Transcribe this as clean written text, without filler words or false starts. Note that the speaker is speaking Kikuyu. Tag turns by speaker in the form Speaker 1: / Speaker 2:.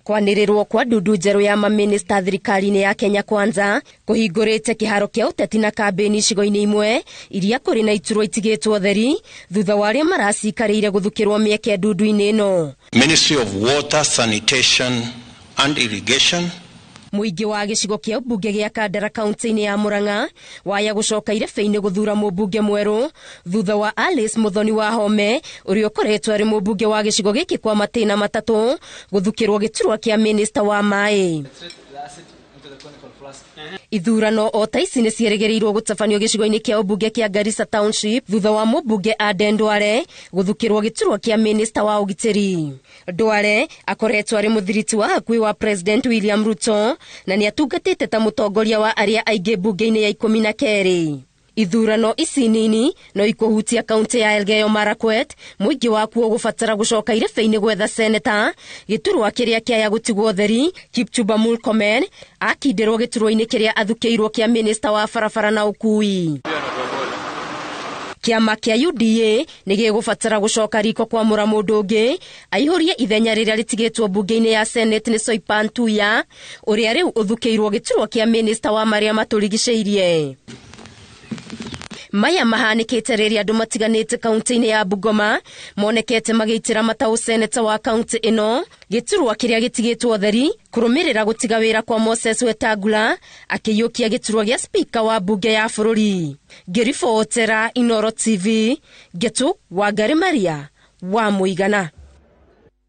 Speaker 1: Kwanĩrĩrwo kwa ndundu njerũ ya mamĩnĩsta thirikari-inĩ ya Kenya Kwanza kũhingũrĩte kĩharo kĩa ũteti na kambĩni icigo-inĩ imwe iria kũrĩ na iturwa itigĩtwo theri thutha wa arĩa maracikarĩire gũthukĩrwo mĩeke ndundu-inĩ ĩno.
Speaker 2: Ministry of Water, Sanitation and Irrigation.
Speaker 1: Mũingĩ wa gĩcigo kĩa ũmbunge gĩa Kandara kaunti-inĩ ya Murang'a waya gũcoka irebe-inĩ gũthura mũmbunge mwerũ thutha wa Alice Muthoni wa Home ũrĩa ũkoretwo arĩ mũmbunge wa gĩcigo gĩkĩ kwa matĩna matatũ gũthukĩrwo gĩturwa kĩa minista wa maĩ. Ithurano o ta ici nĩ ciĩrĩgĩrĩirwo gũtabanio gĩcigo-inĩ kĩa ũmbunge kĩa Garissa Township thutha wa mũmbunge Aden Duale gũthukĩrwo gĩturwa kĩa minista wa ũgitĩri. Duale akoretwo arĩ mũthiriti wa hakuhĩ wa President William Ruto na nĩ atungatĩte ta mũtongoria wa arĩa aingĩ mbunge-inĩ ya 12. Ithurano ici nini no ikũhutia kaunti ya Elgeyo Marakwet, mũingĩ wakuo gũbatara gũcoka irebe-inĩ gwetha seneta gĩturwa kĩrĩa kĩaya gũtigwo theri. Kipchumba Murkomen akindĩrwo gĩturwa-inĩ kĩrĩa athukĩirwo kĩa minista wa barabara na ũkui. Kĩama kĩa UDA nĩ gĩgũbatara gũcoka riko kwamũra mũndũ ũngĩ aihũrie ithenya rĩrĩa rĩtigĩtwo mbunge-inĩ ya Senate nĩ Soipan Tuya ũrĩa rĩu ũthukĩirwo gĩturwa kĩa minista wa marĩa matũrigicĩirie. Maya mahanĩkĩte rĩrĩa andũ matiganĩte kaunti-inĩ ya Bungoma monekete magĩitĩra mataũ seneta wa kaunti ĩno gĩturwa kĩrĩa gĩtigĩtwo theri kũrũmĩrĩra gũtiga wĩra kwa Moses Wetangula akĩiyũkia gĩturwa gĩa spika wa mbunge ya bũrũri. Ngĩribotera Inoro TV, Ngetu Wangari Maria wa Mũigana.